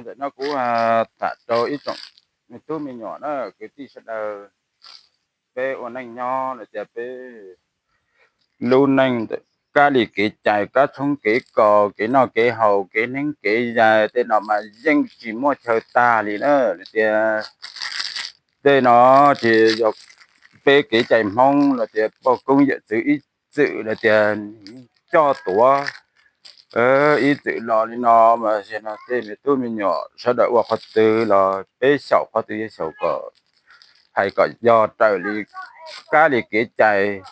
Ntawm no kuv tham rau ib tsoom me tub me nyuam na, kwv tij sawv daws, peb ua neej nyob no tias peb lub neej kab li kev cai, kab tshoob kev kos, kev noj kev haus, kev neeb kev yaig tej no mas yeej tsis muaj chaw tag li na. Tias tej no ces yog peb kev cai Hmoob los tias poj koob yawm txwv ib txwm los tias coj tuav ib txwm los li no mas tej me tub me nyuam sawv daws ua qhov twg los peb xyaum qhov twg yog xyaum kom hais kom yog raws li kab li kev cai.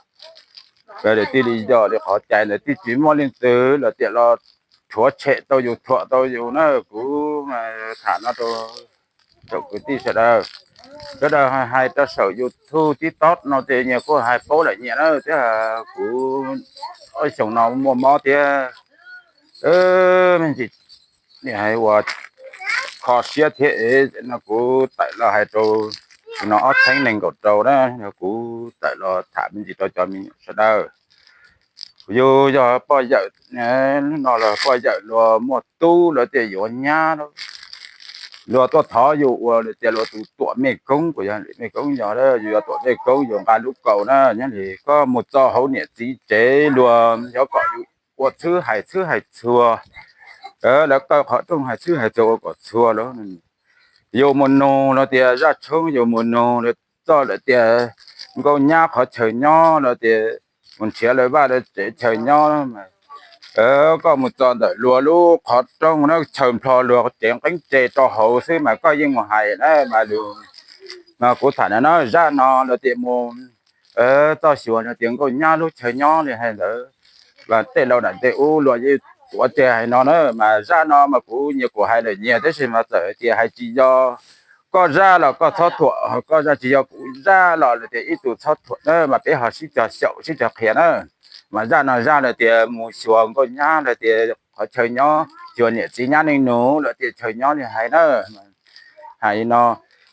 Raws li tij li yog li qhov cai ntawd twb tsis muaj leej twg los tias los rhuav tshem tau yus, thuam tau yus na. Kuv tham no rau tsoom kwv tij sawv daws, sawv daws hais rau saum YouTube TikTok no ces nyias kuj hais paub lawm nyias na, thiab kuv ob xyoos no muaj mob thiab, me ntsis hais ua kho siab thiab es no kuv tawm los hais rau no ob txheeb nees nkaum rau na, kuv tawm los tham me ntsis rau cov me nyuam sawv daws. Yus yog poj yawm, hnub no los poj yawm luag muaj tub lawv tias yuav nyab, luag tuaj thov yus ua lawv tias luag tus tuam mej koob, kuv yog mej koob yog yus yuav tuam mej koob yus nqa lub kaus na, nyob li koj mus txog hauv niam txiv tsev luag yuav kom yus ua txhwb hais txhwb hais txhua, lawv kaw qhov rooj hais txhwb hais txhua ua kom txhua lawm. Yus mus nug lawv tias zaj tshoob, yus mus nug lawv txoj lawv tias nkauj nyab qhov chaw nyob lawv tias mus nrhiav lawv vaj lawv tsev chaw nyob. Koj mus txog ntawm luag lub qhov rooj na, chaw nplho luag tsev nqeeb tse rau hauv xwb mas koj yeej mus hais na mas lus. Mas kuv tham no na, zaj no lawv tias mus txoj xyuas lawv tias nkauj nyab lub chaw nyob li hais ntawd, tej laus nram tej ub luag yeej tuav tseg hais no na. Mas zaj no mas kuv nyias kuv hais lawm nyias tab sis mas txawm tias hais tsis yog koj zaj los koj txhob thuam, koj zaj tsis yog kuv zaj los lawv tias ib tug txhob thuam na, mas peb ho sib cog xyaum sib cog qhia na. Mas zaj no zaj lawv tias mus xyuas nkauj nyab lawv tias qhov chaw nyob, xyuas niam txiv nyab neej nus lawv tias chaw nyob li hais na. Hais no,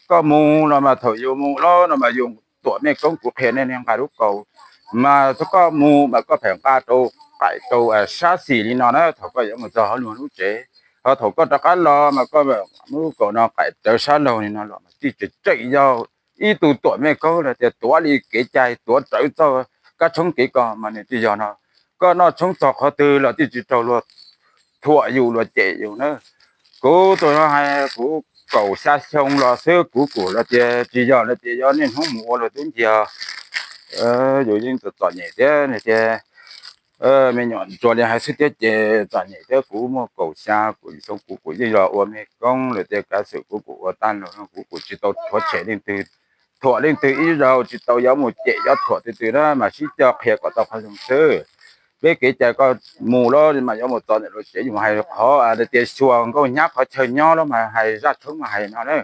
koj mus los mas thaum yus mus los no mas yus tuam mej koob kuv qhia nej nqa lub kaus, mas thaum koj mus mas koj pheem nqa rau qaim rau sab xis li no na, thaum koj yuav mus txog hauv luag lub tsev. Ho thaum koj rov qab los mas koj muab lub kaus no qaim rawv sab laug li no los mas tij tseem tseem yog ib tug tuam mej koob lawv tias tuav li kev cai tuav rawv txoj kab tshoob kev kos mas nws tsis yog no. Koj noj tshoob txog qhov twg los tij tsis raug luag thuam yus luag cem yus na. Kuv tus no hais kuv kaum xya xyoo los xwb kuv kuj los tias tsis yog lawv tias yog niaj hnub mus ua luag tub nciag, yus yeej txom txom nyem thiab tias me nyuam ntsuag li hais xwb thiab ces txom nyem thiab. Kuv muaj kaum xya kuv xyoo kuv kuj yeej los ua mej koob lawm tias kav xwm kuv kuj ua tag los kuv kuj tsis tau rhuav tshem leej twg, thuam leej twg ib zaug, tsis tau yuav mus cem yuav thuam twg twg na mas sib cog qhia kom tau qhov zoo xwb. Peb kev cai koj mus los mas yuav mus txog ntawm luag tsev yus hais qhov tias xyuas nkauj nyab qhov chaw nyob los mas hais zaj tshoob mas hais no na.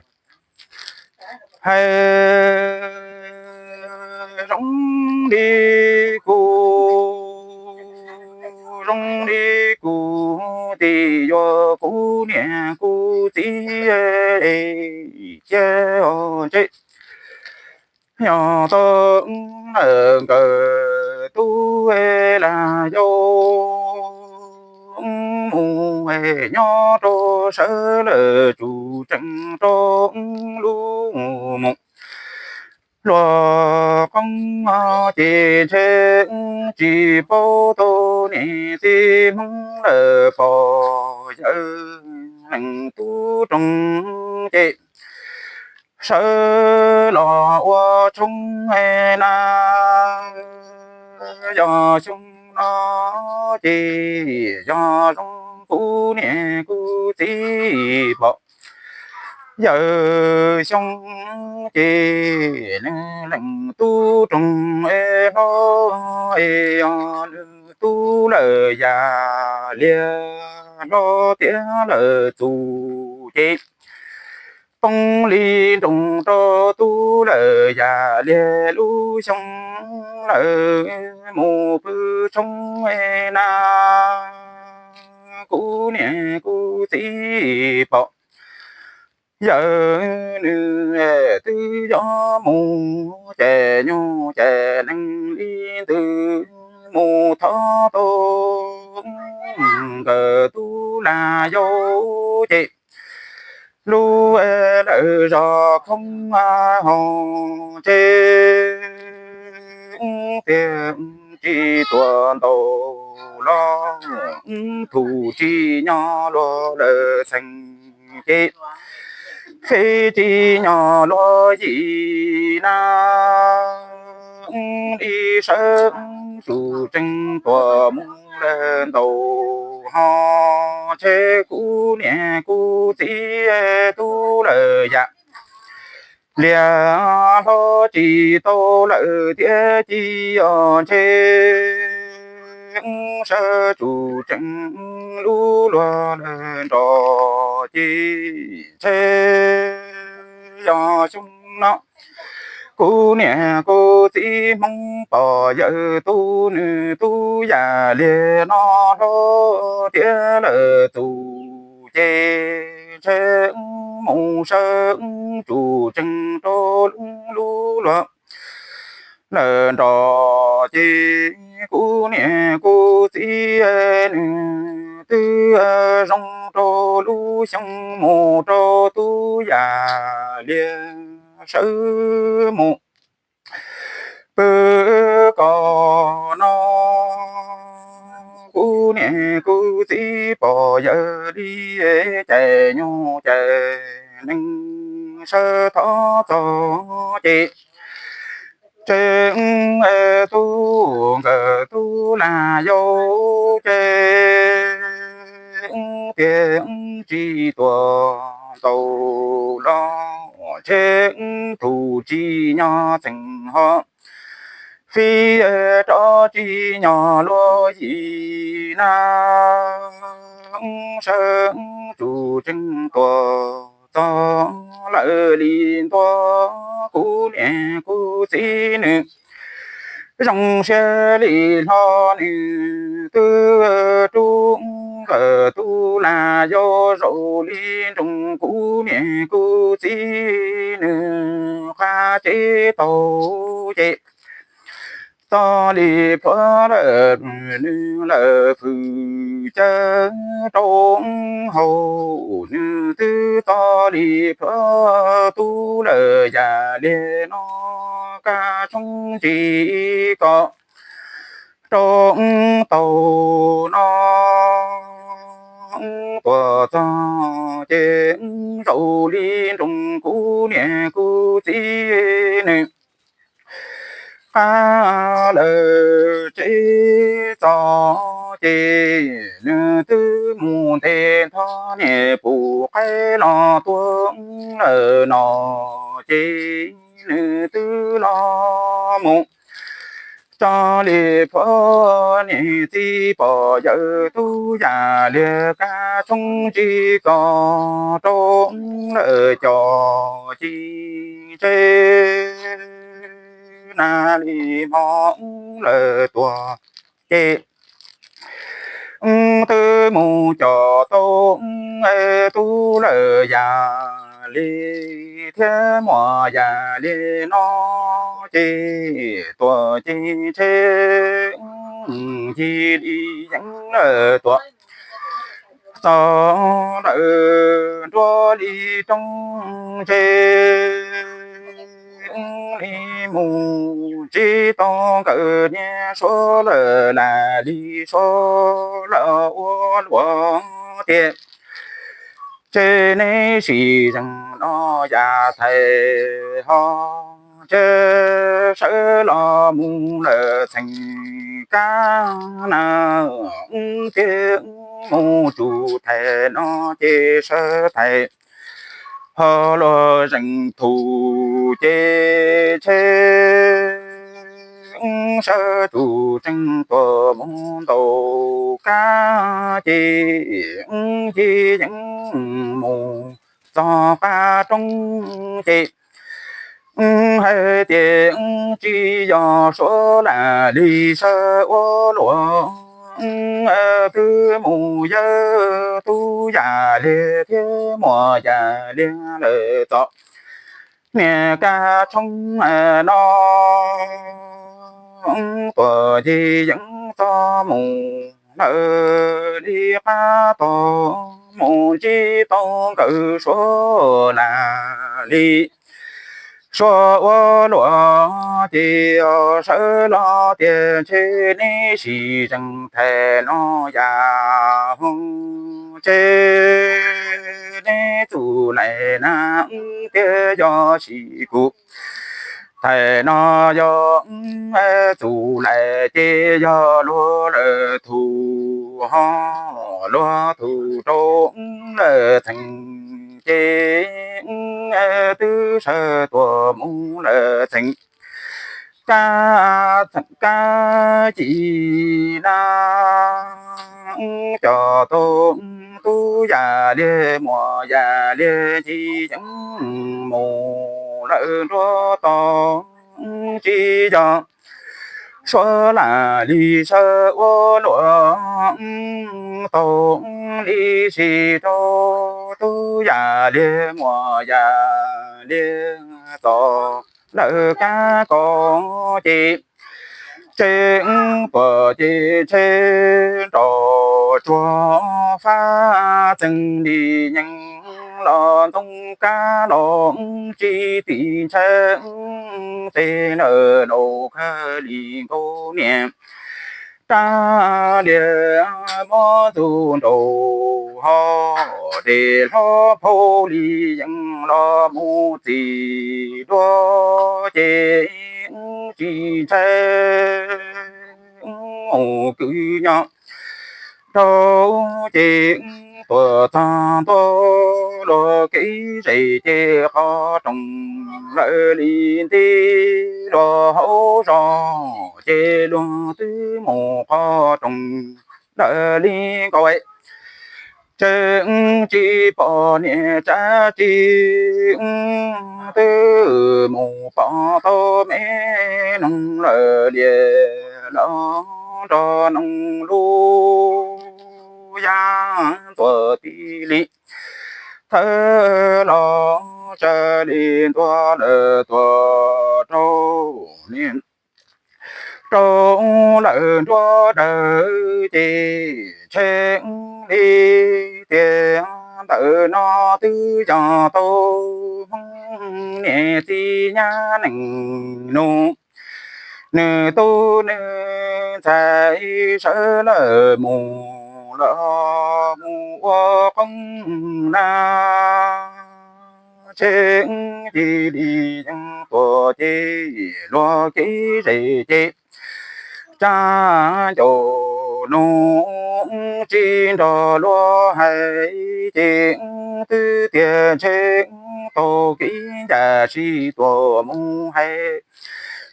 Hais zoo li kuv, zoo li kuv tij yuav kuv niam kuv txiv cia ntsej. Yog tau lawm nkawd tub lam yau mus nyob rau sawv lawm tsum tsees rau lub mus. Luag qoob ces ntshe tsis paub tau niam txiv Hmoob lawm pom yawg leej tub roog ces sawv los ua tshoob na. Yog xyoo no ces yog zoo kuv niam kuv txiv pom yawg xyoo ces nws leej tub roog hlob es yog nws tub lawm yam liag hlob tiav lawm txus ces poob li nroos rau tub lawm yam liag lub xyoo lawm mus pw tshoob na. Kuv niam kuv txiv pom yawg nws twb yuav mus ces nyuj ces nees li ntws mus thov tau nkawm tub lag yau ces lub lawm zos khoob ho ces tiag tsis tuam ntaus los thum tsis nyob luag lawm txheem ces fij tsis nyob luag yim na li sawv tsum tsees tuam mus lawm ntaus ho ces kuv niam kuv txiv tub lawm yam liag hlob tsis tau lawm tiag ci os ntshe sawv tsum tsees lub luag lawm nrog ces ntshe yog xyoo no kuv niam kuv txiv Hmoob pog yawm tub nws tub yam liag no hlob tiav lawm txus ces ntshe mus sawv tsum tsees rau lub luag lawm nrog ces kuv niam kuv txiv nws twb zoo rau lub xyoo mus rau tub yam liag sawv mus pw kom no kuv niam kuv txiv pog yawm li cais nyuj cais nees sawv thov txog ces tsees tub nkawm tub lag yau ces tiag tsis tuam ntaus los ntshe thum tsis nyob txheem ho fij rov tsis nyob luag yim na sawv tsum tsees tuam txog lawm li ntua kuv niam kuv txiv nws zoo siab li hlo nws twb rub nkawm tub lag yau zaum li nroos kuv niam kuv txiv nws qab tsev taug ces txoj li plhuav lawm nws lawm fwm cawv rau hauv nws twb txoj li plhuav tub lawm yam liag no kab tshoob ntsis kom rau taug no tuam txog ces zaum li nroos kuv niam kuv txiv nws qab lawm tsev txog ces nws twb mus ntes nthov niam pum qaib los tuag lawm no ces nws twb los mus txoj li plhuav niam txiv pog yawm tub yam liag kab tshoob ntsis kom rau lawm cov ci ntshe na li hmo lawm tuag ces twb mus coj tau tub lawm yam li thiab muam yam li no ces tuag ces ntshe ci li yeej lawm tuag txog lawm nruab li roob ntshe li mus tsis tau nkawd niag suav lawm lam li suav lawm ua luaj tias ntshe neb sim zeem no yam thais ho ntshe sawv los mus lawm txheem kab na thiab mus tsum thais no ces sawv thais ho luag zeem thum ces ntshe sawv tsum tsees tuam mus ntaus kab ces ci yeej mus txog qab roob ces hais tias tsis yog suav lam li sawv ua luaj twb mus yawm tub yam liag thiab muam yam liag lawm txog niag kab tshoob no tuam ci yeej txog mus lawm li qab tog mus ntsib tau nkawd suav lam li suav ua luam ces sawv los tias ntshe neb sim zees thais no yam ho ntshe neb txum laim na tiag yog sim kuv thais no yog txum laim ces yog luag lawm thum ho luag thum rau lawm txheem ces twb sawv tuam mus lawm txheem kab ci na cov tub tub yam liag muam yam liag ci yeej mus lawm nruab tog tsis yog suav lam li sawv ua luam tau li si rau tub yam liag muam yam liag txom lawm kab ko ces tsev tuam ces ntshe nrov tsuag fab txeeg li yeej los ntxoov kab los tsis tim ntshe tes lawm laus kawg li nkauj niam rab liag muab ntxug nraus ho des hlob phauj li yeej los mus txim dua ces tsis ntshai mus kwv nyob rau ces tuam txog ntua luag kev zes ces qhov roos lawm li nti luag hauv zos ces luag twb mus qhov roos lawm li nkaus tsev tsis pom niam tsav tsis twb mus pom tau me noog lawm liam los nrog noog lub yaj ntxuav tib li thawb los tsa li ntua lawm tuam rau li rau lawm nruab dawm ces ntshe li tiag ntawm no twb yog tau Hmoob niam txiv nyab neej nus, nws tub nws ntxhais sawv lawm mus los mus ua qoob na ntshe cia li yeej tuam ces luag kev zes ces tsa ncaus nus tsis nrog luag hais ces twb tiag ntshe tau kev ncaj sib tuam mus hais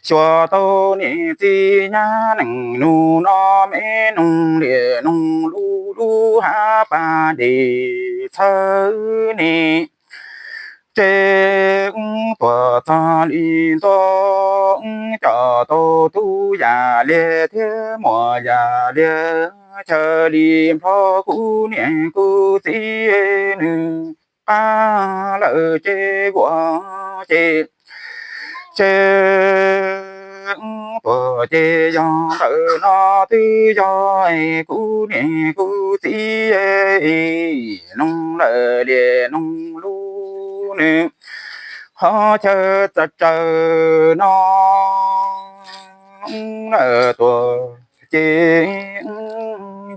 xyuas tau niam txiv nyab neej nus no me noog liam noog lub lub hab pas ntes txhawb ni tsev tuam txog li ntua coj tau tub yam liag thiab muam yam liag chaw li nplog kuv niam kuv txiv nws qab lawm ces vuam ces tsev tuam ces yog ntawm no twb yog kuv niam kuv txiv noog lawm liam noog lub nws qhov chaw txawv tsaws no lawm tuam ces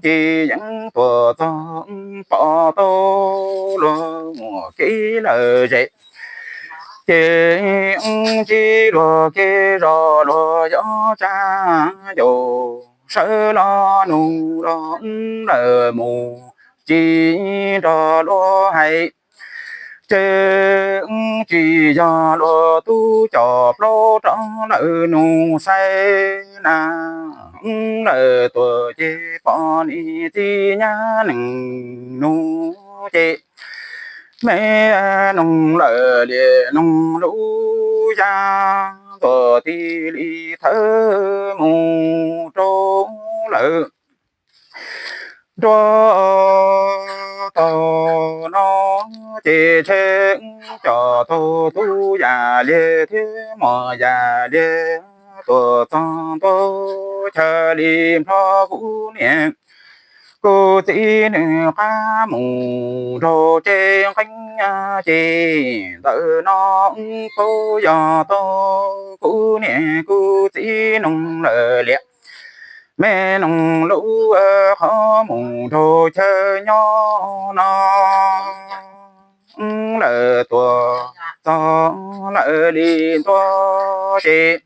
ci yeej tuam txog pom tau luag muam kev lawm zes ces ntsib luag kev zos luag yob tsa yaus sawv los nug los lawm mus tsis nrog luag hais ces tsis yog luag tub coj plaub rov lawm nug xaiv na lawm tuam ces pom niam txiv nyab neej nus ces me noog lawm liam noog lub yaj tuam tib li thawb mus rau lawm nruab tog no ces tsev coj tau tub yam liag thiab muam yam liag tuam txog ntua chaw li nplog kuv niam kuv txiv nws qab mus nrog tsev nqeeb ces ntawm no puas yog tau kuv niam kuv txiv noog lawm liam. Me noog lub qhov mus nrog chaw nyob no lawm tuaj txog lawm li ntua ces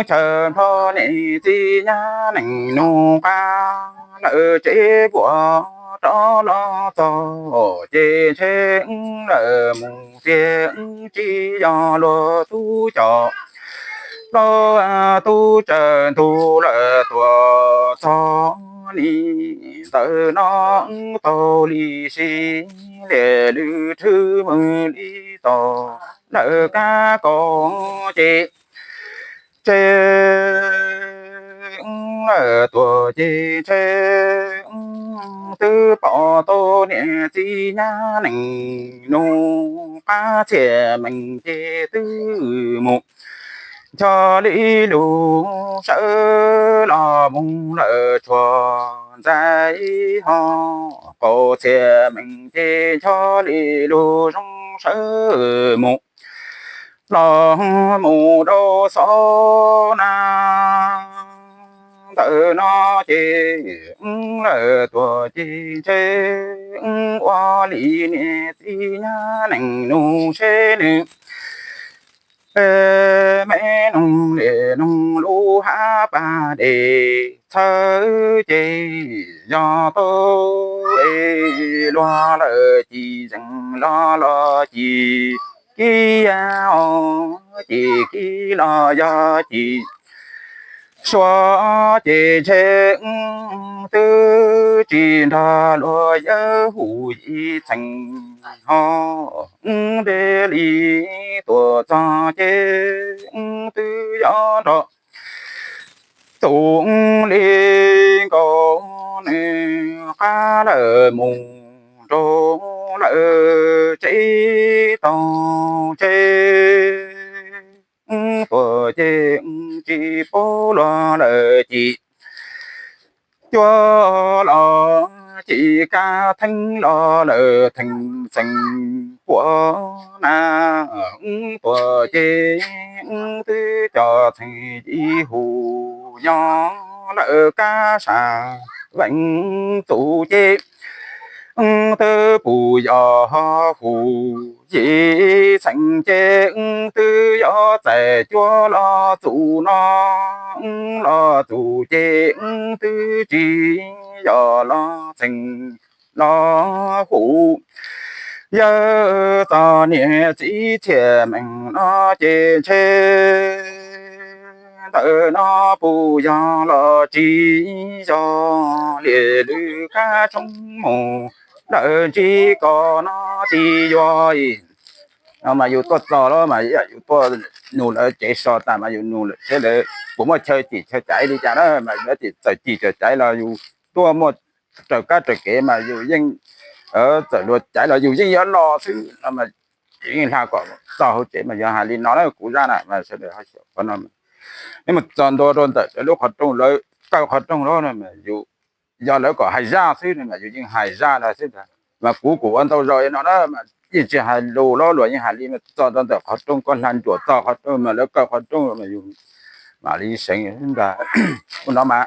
chaw nrog niam txiv nyab neej nug qab lawm tsev puag rov los txog ces ntshe lawm mus tiag tsis yog luag tub coj plaub tub tsawg ntug lawm tuaj txog li ntawm no taug li si liam lwm thwv mus li txog lawm kab kaus ces ntshe lawm tuaj ces ntshe twb pom tau niam txiv nyab neej nug qab txhiaj meej ces twb mus ncho li lus sawv los mus lawm tshuav ntxais ho qaus txhiaj meej ces ncho li lus zoo sawv mus los mus rau xov na ntawm no ces lawm tuaj ces ntshe ua li niam txiv nyab neej nug seb nws me noog li noog lub hab pas dej txhawv ces yog tau luag lawm ci zeem los los ci kib os, ci kib los yog ci suav ces ntshe twb tsis nrog luag yawg hu yim txheej ho nte li tuaj txog ces twb yuav nrog tus li nkaus nws qab lawm mus nrog lawm tsev taug tsev tuaj ces tsis paub luag lawm ci cuab los ci kab theeb los lawm theej txheej puag na tuaj ces twb cov txheej yim hu nyob lawm kab sab veej txuj ces twb pum yos ho hu yim txheej ces twb yuav txais cuab los txuj no los txuj ces twb tsis yos los txheej los hu yawg txog niam txiv txhiaj meej no ces ntshe ntawm no puas yog los tsis yog li lwm kab tshoob mus lawm ntsib koj no tsis yuav no mas yus tuaj txog los mas yus tuaj nug lawv tsev so tas mas yus nug lawv seb lawv puas muaj chaw cim chaw caiv li cas na mas lawv txawm cim txawm caiv los yus tuaj muaj raws kab raws kev mas yus yeej txawm luag caiv los yus yeej yuav los xwb no mas yus yeej hla kom txog hauv tsev mas yog hais li no na kuv zaj na mas sawv daws ho xyaum qhov no. Neb mus txog ntua rau ntawm lawv lub qhov rooj lawv kaw qhov rooj lawm no mas yus yog lawv kom hais zaj xwb no mas yus yeej hais zaj no xwb ntag. Mas kuv kuj ua ntau zaus no na mas yeej tsis hais lus los luag yeej hais li mas txog rau ntawm qhov rooj koj hla nruam txog qhov rooj mas lawv kaw qhov rooj mas yus mam li seev ntag. Ua no mas